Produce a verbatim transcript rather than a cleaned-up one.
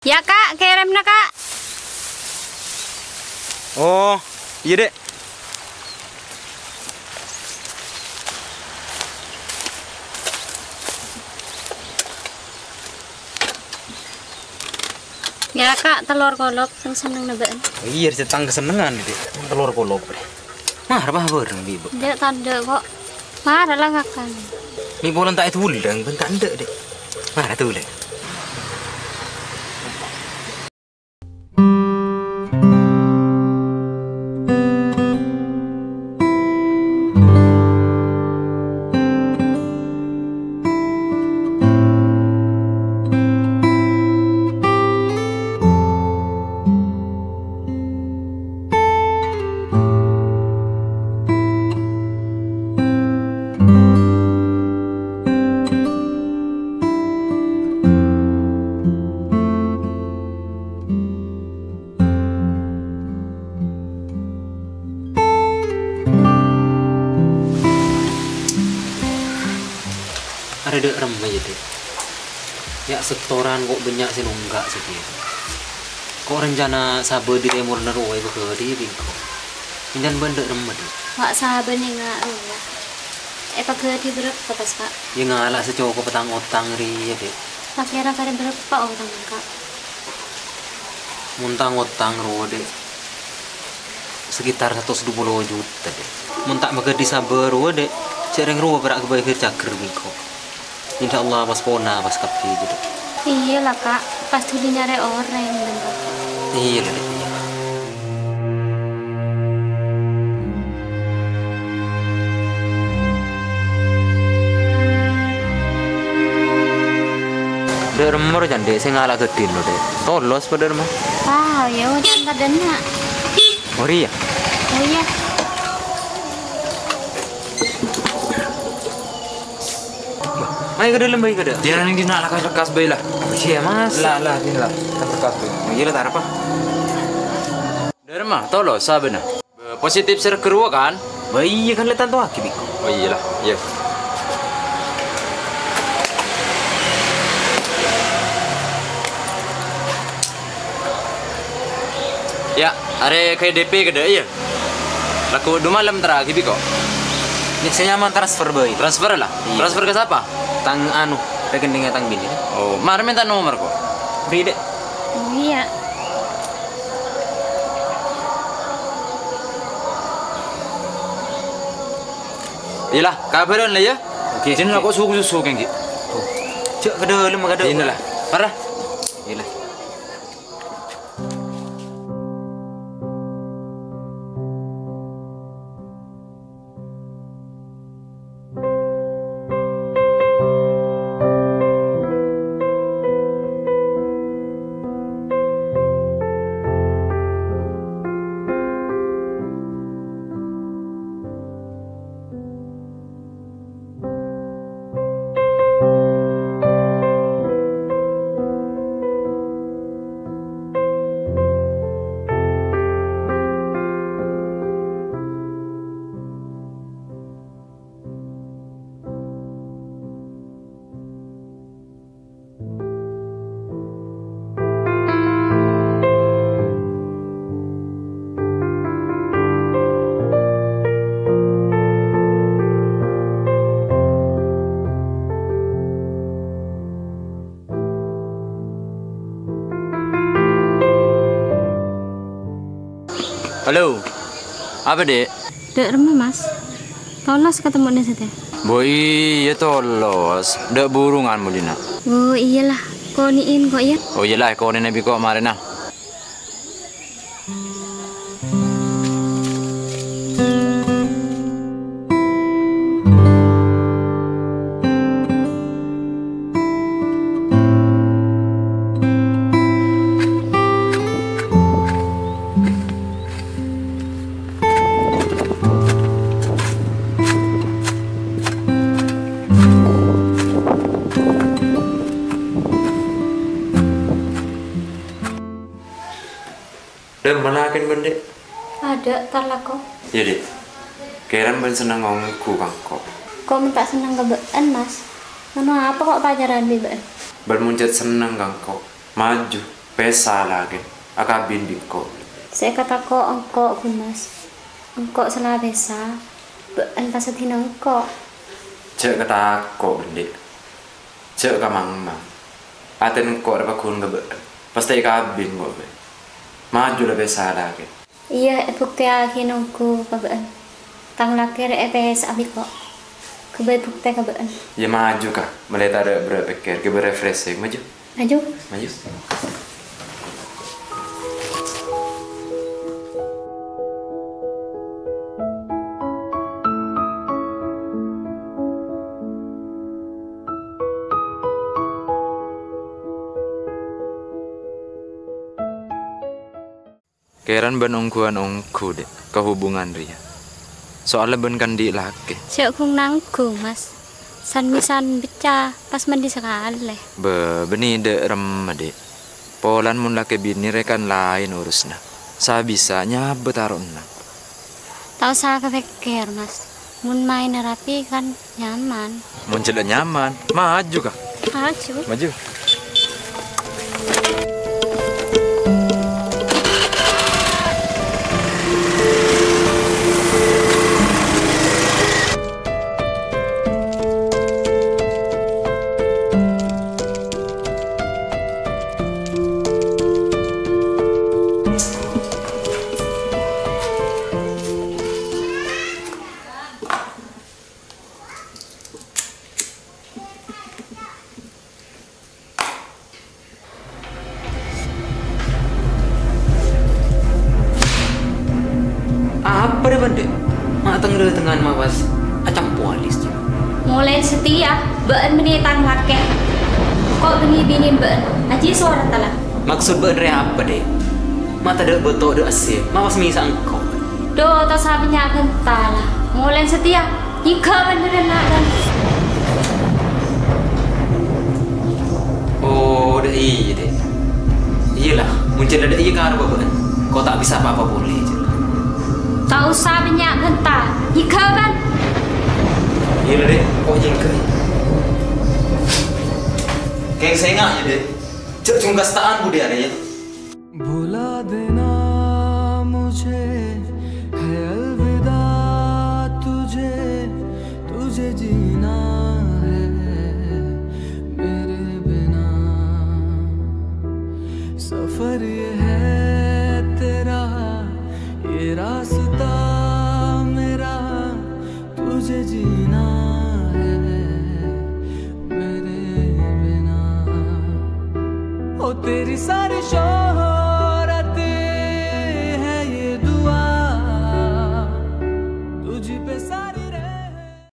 Iyâ, Kak, kèrèmana, Kak. Oh, iyâ, Dek. Iyâ, Kak, tellor kolop sè sennengnga bâ'na. Oh, iyâ, sè tang kasennengngan, Dek. Tellor kolop, Dek. Mara, Pak, bhâreng, Bi', Bu. Dek, tadâ' kok. Mara la ngakan. Mi' polana ta' èdulâng, bân ta' endâ', Dek. Mara, dulâng. Arè dâ' remma, yâ, Dek. Yâ, setoran ko' bânnya' sè nongghâ' sakèya. Ko' rencana sabâ dâri tèmorra rowa èpaghâdhiyâ bi' engko'. Èncan bâ'na dâ' remma, Dek. Wa' sabâ nènga' rowa. Èpaghâdhiyâ bârâmpa pas, Kak? Yâ, ngala' sè cokop tang-otang rèya, Dek. Kira-kira bârâmpa otang, Kak? Mon tang-otang rowa, Dek, sekitar satos dupolo juta, Dek. Mon ta' maghâdhi sabâ rowa, Dek, jhâ' rèng rowa pèra' ghâbây cagher bi' engko'. Insyaallah pas pona, pas kabbhi, Dek. Iyâ la, Kak. Pas dhuli nyarè orèng, bân Bapak. Iyâ la, Dek, iyâ. Dâ' remma rowa can, Dek, sè ngala' ghâdhina, Dek. Tolos apa dâ' remma? Ah, iyâ, can tadâna. Oh, iyâ? Oh, iyâ. Ayo ka dâlem, bâi, ka dâ'. Iyâ, neng dinna' la kas-lekkas bâi la. Iyâ, Mas. La, la, dinna' la kas-lekkas bâi. Oh, iyâ la, ta' arapa. Dâ' remma, tolos, sabâna. Positif sè rowa kan? Bâ iyâ kan la ètantowaghi bi' engko'. Oh iyâ la, iyâ. Yâ, arè K D P ka dâ' iyâ. Lagghu' du malem terraghi bi' engko'. Yâ, sè nyaman transfer bâi. Transfer la? Iyâ. Transfer ka sapa? Tang anu, rekeningnga tang binè. Oh, mara mènta nomer ko'. Bâi, Dek. Oh iyâ. Iyâ la, kabhârân la yâ. Oke. Dinna' la ko' susu-susu kèng, Ji. Jhâ' ka dâlem, ka dâlem. Dinna' la. Mara. Iyâ la. Halo. Apa, Dek? Dâ' remma, Mas. Tolos katemmo'na satèya. Bo iyâ tolos. Dâ' burungan molina. Oh, iyâ la. Konè'è engko' yâ. Oh iyâ la, konè'è bi' engko' marèna. Dâ' remma lakèna bâ'na, Dek? Adâ', ta' lako. Iyâ, Dek. Kèrèm bâ'na senneng ongghu ka engko'. Ko' mon ta' senneng ka bâ'na, Mas? Mano apa ko' pacaran bi' bâ'na? Bâ'na mon jhât senneng ka engko', maju. Pèsa la, Kè, akabin bi' engko'. Sè èkatako' engko', Gu Mas. Engko' sè la pèsa, bâ'ân pasadhina engko'. Jhâ' katako', Andi'. Jhâ' kamangmang. Atèna engko' rèya pagghun ka bâ'ân. Pastè èkabin engko' bhâi. Maju la pèsa la, Kè. Iyâ, èbuktèyaghi ongghu ka bâ'ân. Tang lakè rèya èpèsa'a bi' engko'. Ghâbây buktè ka bâ'ân. Iyâ, maju, Ka. Mèlè tadâ' bârâ' pèkkèr, ghâbây refreshing, maju. Maju. Maju. Kèran bâ'ân ongghuwân ongghu, Dek, ka hubungan rèya. Soalla bâ'ân kan andi' lakè. Jhâ' ghun nangghung, Mas. San-mèsan bâcca pas mandi sakalè. Bâ, bânnè dâ' remma, Dek. Polana mon lakè binè rèya kan laèn urusanna. Sabisa nyabâ taro'na. Ta' osa kapèkkèr, Mas. Mon maènna rapi kan nyaman. Mon jhâ' la nyaman, maju, Ka. Maju. Maju. Apa rèya, Dek? Ma' teng-dâtengngan ma' pas acampo alis, Dek. Molaè satèya, bâ'ân bânnè tang lakè. Ko' bânnè binè bâ'ân, ajiyâ sowara tella. Maksod bâ'ân rèya apa, Dek? Ma' tadâ' bâto dâ' asè, ma' pas mèsa'a engko'. Dhu, ta' osa bânnya' bânta la. Molaè satèya, nyèngghâ bân-bhânna, kan? Oh, dâ' iyâ, Dek. Iyâ la, mon jhâ' la dâ' iyâ karowa bâ'ân. Ko' ta' bisa pa-apa polè, jhâ' la. Ta' osa bânnya' bânta. Nyèngghâ bân. Iyâ la, Dek. Ko' nyèngghâ. Kèng sènga' yâ, Dek. Jhâ' jhungkasta'an budiyâ rèya. भुला देना मुझे है अलविदा तुझे, तुझे जीना है मेरे बिना। सफर ये है तेरा, ये रास्ता मेरा, तुझे जीना है मेरे बिना। ओ तेरी सारी शोहरत